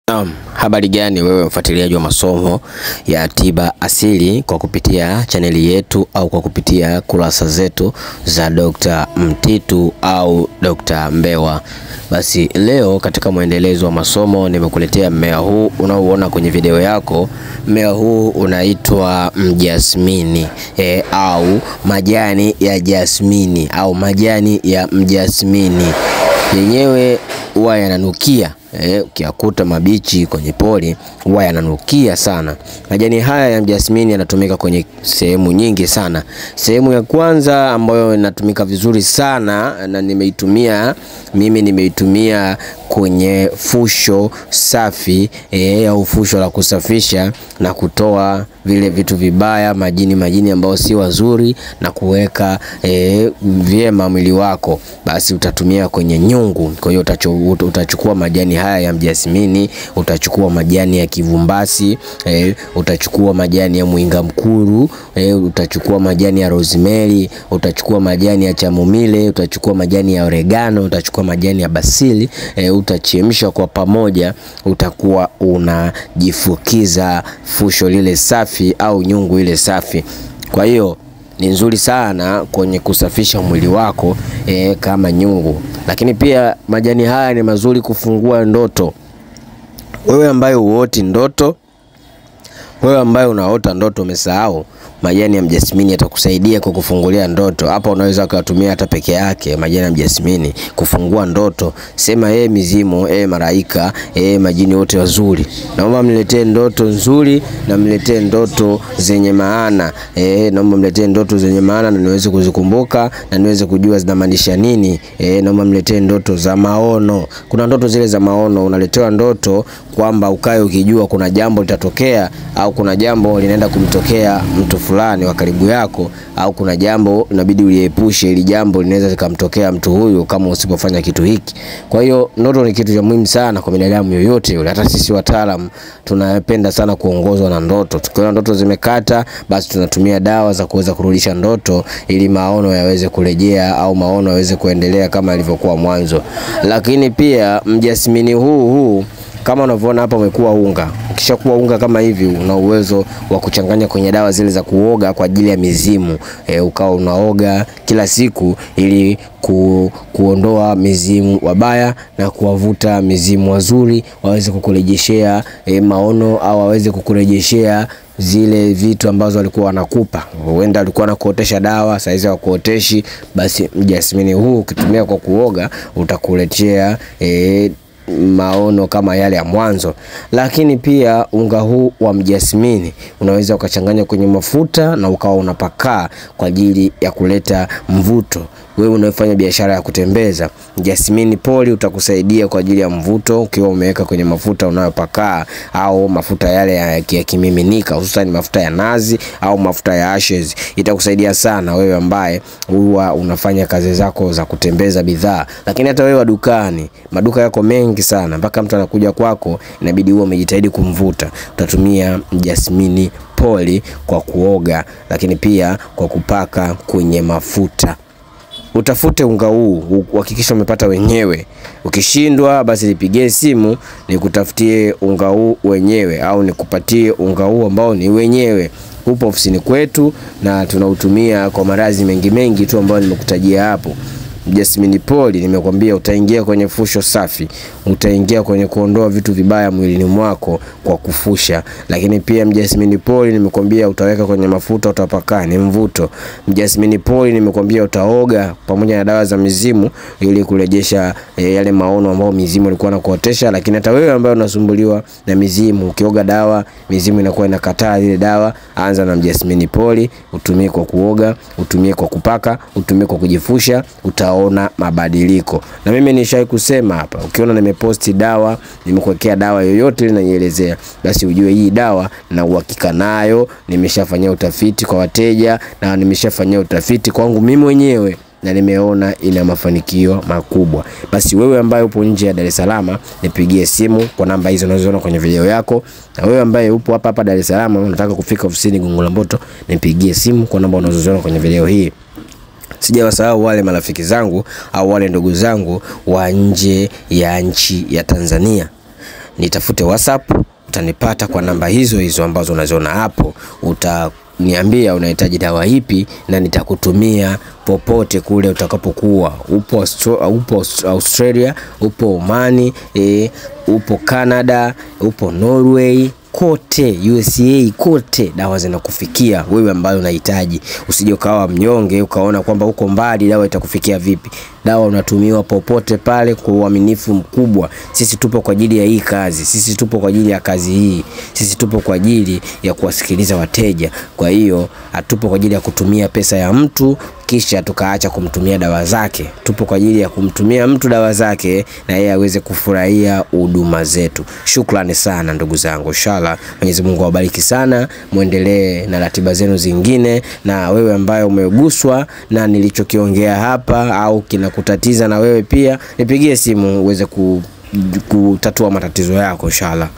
Naam, habari gani wewe mfuatiliaji wa masomo ya tiba asili kwa kupitia chaneli yetu au kwa kupitia kurasa zetu za Dr. Mtitu au Dr. Mbewa. Basi leo katika mwendelezo wa masomo nimekuletea mmea huu unaoona kwenye video yako. Mmea huu unaitwa mjasmini au majani ya jasmini au majani ya mjasmini. Yenyewe huwa yananukia. Ukiyakuta mabichi kwenye pori huwa yananukia sana. Majani haya ya mjasmini yanatumika kwenye sehemu nyingi sana. Sehemu ya kwanza ambayo inatumika vizuri sana na nimeitumia mimi, nimeitumia kwenye fusho safi au fusho la kusafisha na kutoa vile vitu vibaya, majini ambao si wazuri na kuweka vyema mwili wako. Basi utatumia kwenye nyungu. Kwa hiyo utachukua majani haya ya mjasmini, utachukua majani ya kivumbasi, utachukua majani ya mwinga mkuru, utachukua majani ya rosemary, utachukua majani ya chamomile, utachukua majani ya oregano, utachukua majani ya basili, utachemsha kwa pamoja, utakuwa unajifukiza fusho lile safi au nyungu ile safi. Kwa hiyo ni nzuri sana kwenye kusafisha mwili wako kama nyungu. Lakini pia majani haya ni mazuri kufungua ndoto. Wewe ambaye huoti ndoto, wewe ambaye unaota ndoto umesahau, majani ya mjasmini yatakusaidia kwa kufungulia ndoto. Hapa unaweza kutumia hata peke yake majani ya mjasmini kufungua ndoto. Sema yeye mizimu, yeye malaika, yeye majini wote wazuri, naomba mniletee ndoto nzuri na mniletee ndoto zenye maana. Naomba mniletee ndoto zenye maana na niweze kuzikumbuka na niweze kujua zinamaanisha nini. Naomba mniletee ndoto za maono. Kuna ndoto zile za maono, unaletewa ndoto kwamba ukae ukijua kuna jambo litatokea au kuna jambo linaenda kumtokea mtu fulani wa karibu yako, au kuna jambo inabidi uliepushe, ili jambo linaweza likamtokea mtu huyu kama usipofanya kitu hiki. Kwa hiyo ndoto ni kitu cha muhimu sana kwa binadamu yoyote yule. Hata sisi wataalamu tunapenda sana kuongozwa na ndoto. Tukiona ndoto zimekata, basi tunatumia dawa za kuweza kurudisha ndoto ili maono yaweze kurejea au maono yaweze kuendelea kama ilivyokuwa mwanzo. Lakini pia mjasmini huu kama unavyoona hapa umekuwa unga. Ukishakuwa unga kama hivi, una uwezo wa kuchanganya kwenye dawa zile za kuoga kwa ajili ya mizimu. Ukawa unaoga kila siku ili kuondoa mizimu wabaya na kuwavuta mizimu wazuri waweze kukurejeshea maono au waweze kukurejeshea zile vitu ambazo walikuwa wanakupa. Huenda alikuwa anakuotesha dawa, saizi hawakuoteshi. Basi mjasmini huu ukitumia kwa kuoga utakuletea maono kama yale ya mwanzo. Lakini pia unga huu wa mjasmini unaweza ukachanganya kwenye mafuta na ukawa unapakaa kwa ajili ya kuleta mvuto. Wewe unayefanya biashara ya kutembeza, mjasmini poli utakusaidia kwa ajili ya mvuto ukiwa umeweka kwenye mafuta unayopakaa au mafuta yale ya kimiminika, hususan mafuta ya nazi au mafuta ya ashes. Itakusaidia sana wewe ambaye huwa unafanya kazi zako za kutembeza bidhaa. Lakini hata wewe wa dukani, maduka yako mengi sana, mpaka mtu anakuja kwako inabidi uwe umejitahidi kumvuta. Utatumia mjasmini poli kwa kuoga, lakini pia kwa kupaka kwenye mafuta. Utafute unga huu, uhakikishe umepata wenyewe. Ukishindwa basi nipigie simu nikutafutie unga huu wenyewe au nikupatie unga huu ambao ni wenyewe. Upo ofisini kwetu na tunautumia kwa maradhi mengi mengi tu ambayo nimekutajia hapo. Mjasmini poli nimekwambia utaingia kwenye fusho safi, utaingia kwenye kuondoa vitu vibaya mwilini mwako kwa kufusha. Lakini pia mjasmini poli nimekwambia utaweka kwenye mafuta utapaka, ni mvuto. Mjasmini poli nimekwambia utaoga pamoja na dawa za mizimu ili kurejesha yale maono ambayo mizimu ilikuwa inakuotesha. Lakini hata wewe ambaye unasumbuliwa na mizimu, ukioga dawa mizimu inakuwa inakataa ile dawa. Anza na mjasmini poli, utumie kwa kuoga, utumie kwa kupaka, utumie kwa kujifusha, utaona mabadiliko. Na mimi nishai kusema hapa, ukiona nimeposti dawa, nimekuwekea dawa yoyote ile naielezea, basi ujue hii dawa na uhakika nayo, nimeshafanyia utafiti kwa wateja na nimeshafanyia utafiti kwangu mimi mwenyewe na nimeona ina mafanikio makubwa. Basi wewe ambaye upo nje ya Dar es Salaam, nipigie simu kwa namba hizo unazoona kwenye video yako. Na wewe ambaye upo hapa hapa Dar es Salaam unataka kufika ofisini Gongo la Mboto, nipigie simu kwa namba unazoziona kwenye video hii. Sijawasahau wale marafiki zangu au wale ndugu zangu wa nje ya nchi ya Tanzania. Nitafute WhatsApp, utanipata kwa namba hizo hizo ambazo unaziona hapo. Utaniambia unahitaji dawa ipi na nitakutumia popote kule utakapokuwa. Upo Australia, upo Omani, upo Canada, upo Norway, kote USA, kote dawa zinakufikia wewe ambayo unahitaji. Usije ukawa mnyonge ukaona kwamba uko mbali dawa itakufikia vipi. Dawa unatumiwa popote pale kwa uaminifu mkubwa. Sisi tupo kwa ajili ya hii kazi, sisi tupo kwa ajili ya kazi hii, sisi tupo kwa ajili ya kuwasikiliza wateja. Kwa hiyo hatupo kwa ajili ya kutumia pesa ya mtu kisha tukaacha kumtumia dawa zake. Tupo kwa ajili ya kumtumia mtu dawa zake na yeye aweze kufurahia huduma zetu. Shukrani sana ndugu zangu. Inshallah Mwenyezi Mungu awabariki sana, muendelee na ratiba zenu zingine. Na wewe ambaye umeguswa na nilichokiongea hapa au kinakutatiza na wewe pia, nipigie simu uweze kutatua matatizo yako inshallah.